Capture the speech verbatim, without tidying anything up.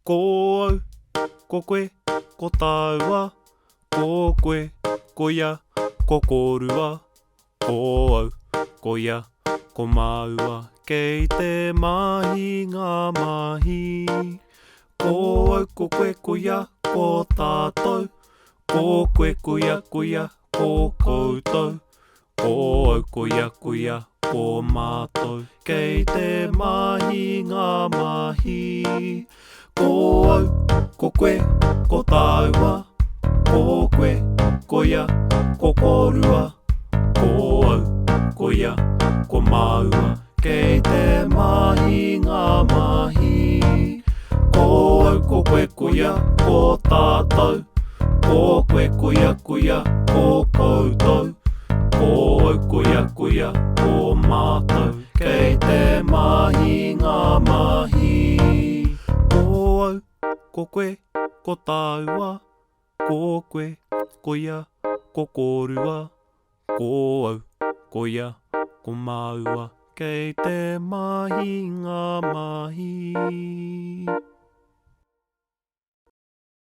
Ko au, ko koe, ko taua. Ko koe, ko ia, ko kōrua. Ko au, ko ia, ko māua, kei te mahinga mahi. Ko au, ko koe, ko ia, ko tātou. Ko koe, ko ia, ko ia, ko koutou. Ko au, ko ia, ko ia, ko mātou, kei te mahinga mahi. Ko au, ko koe, ko taua. Ko koe, ko ia, ko kōrua. Ko au, ko ia, ko māua, kei te mahinga mahi. Ko au, ko koe, ko ia, ko tātou. Ko koe, ko ia, ko ia, ko koutou. Ko au, ko ia, ko ia, ko mātou, kei te mahinga mahi. Ko au, ko koe, ko taua. Ko koe, ko ia, ko kōrua. Ko au, ko ia, ko māua, kei te mahinga mahi.